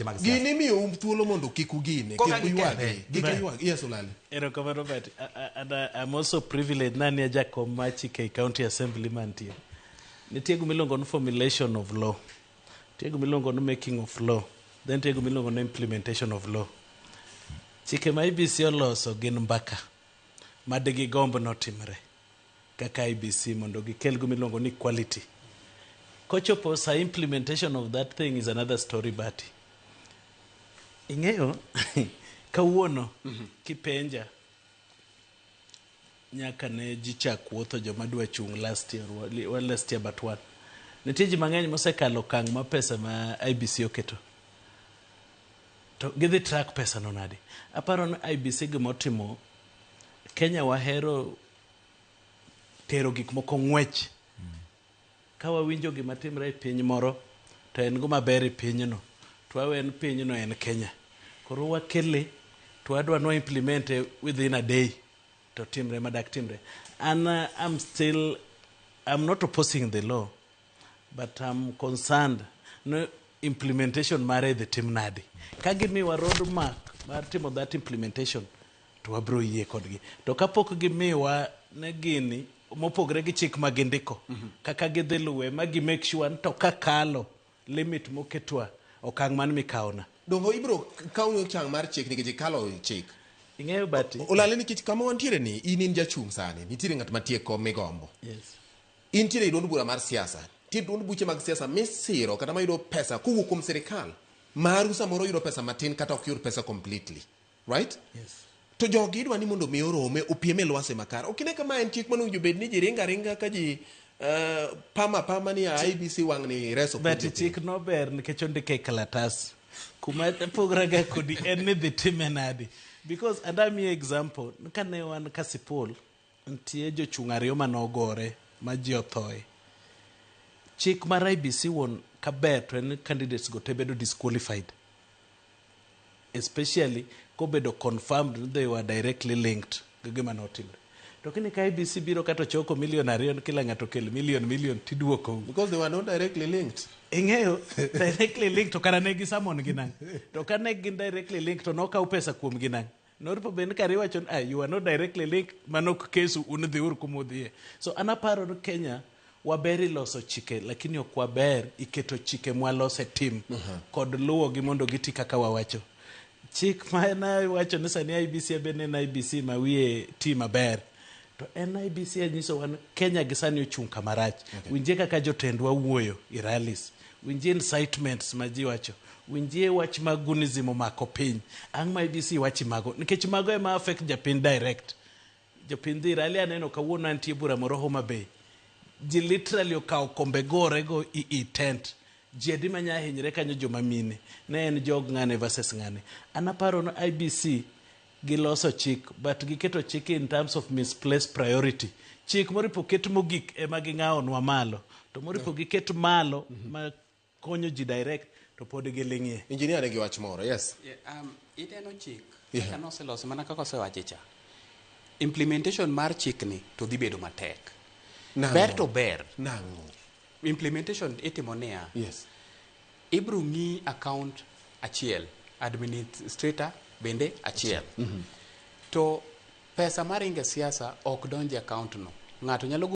Mag siasa. Gini miyou thuolo mondo kik ugine, Koka kik uywagi, gikethe. kik uywagi. Yes, Olale. Erokamano Betty. And I'm also privileged nani e jakom mar chike e County Assembly mantie. Nitie gima iluongo ni formulation of law. Nitie gima iluongo ni making of law. Then nitie gima iluongo ni implementation of law. Chike ma IEBC oloso gin mbaka ma digigomb notimre kaka IEBC mondo gikel gima iluongo ni equality. Kochopo sa implementation of that thing is another story, Betty. Ing'eyo kawuono kipenja nyaka ne ji chak wuotho joma dwa chung' last year, well, last year but one. Nitie ji mang'eny mosekalo okang' ma pesa ma IEBC oketo. To gidhi track pesa no nade? Aparo ni IEBC gimotimo Kenya wahero tero gik moko ng'wech. Ka wawinjo gima timre e piny moro to en gima ber e pinyno to wawe ni pinyno en Kenya. Koro wakele to wadwa ni implement within a day to timre madak timre. An I'm not opposing the law, but I'm concerned no implementation mare idhi tim nade. Ka gimiwa road map mar timo that implementation to wabro yie kodgi. To kapok gimiwa ne gini mopogre gi chik ma gindiko kaka gidhi luwe ma gi make sure ni to kakalo limit moketwa okang' man mikawona. Dongo ibiro kawo okang' mar chik nikech ikalo chik. Ing'eyo, Bati? Olale, nikech kama wantiere ni in in jachung' sani, nitiere ng'at mantie kom migombo. Yes. Intiere e duond bura mar siasa. Nitie duond buche mag siasa misiro kata mayudo pesa kowuok kuom sirikal. Maru samoro yudo pesa matin kata ok yud pesa completely. Right? Yes. To jogi idwa ni mondo mi orome opiem e lwasi makare. Ok ine kama en chik manowinjo bed ni ji ringo aringa ka ji pama pama ni IEBC wang' ni reso But jopiny. Chik no ber nikech ondike e kalatas. Kuma pogra kodi en ni dhi time nade. Because and amiyi example, kane wan Kasipul, nitie jochung' ariyo manogore ma ji othoe. Chik mar IEBC wuon kaber to en ni candidates go te bedo disqualified. Especially kobedo confirmed ni they were directly linked gi gima notimre. To kini ka IEBC biro kata choko milion 2 ni kila ng'ato okel milion milion tiduokou. Because they were not directly linked. Ing'eyo directly linked to kara ne gisamon gi nang'. To ka ne gin directly linked to nokaw pesa kuom gi nang'. Noripo bed ni kare iwacho ni, "Ah, you are not directly linked, mano ok kesu, un dhiuru kumudhiye." So an aparo ni Kenya waber iloso chike lakini ok waber iketo chike mwalose tim kod luwogi mondo giti kaka wawacho. Chik ma nawacho ni sani IEBC bende en IEBC ma wiye ti maber. To en IEBC nyisowa ni Kenya gi sani ochung' kama rach. Winjie kaka jotendwa wuoyo i rallies. Winjie incitements ma ji wacho. Winjie wach mag gunism omako piny. Ang' ma IEBC wachi mago? Nikech mago ema affect japiny direct. Jopiny dhi rally aneno kawuono antie bura moro Homa Bay. Ji literally okawo kombe gore go i tent. Ji adi manya hinyre kanyo joma mine. Ne en jog ng'ane versus ng'ane. An aparo ni IEBC giloso chik but giketo chik in terms of misplaced priority. Chik moripo ket mogik ema ging'awonwa malo. To moripo giket malo ma konyo ji direct to pod giling'ie. Engineer nigi wach moro, yes. Yeah, ineno chik kaka noselose mana kaka osewache cha. Implementation mar chikni to dhi bedo matek. Nang'o? Ber to ber. Nang'o? Implementation itimo niya. Ibro ng'i account achiel, administrator bende achiel. To pesa maringe siasa ok donj e account no. Ng'ato nyalo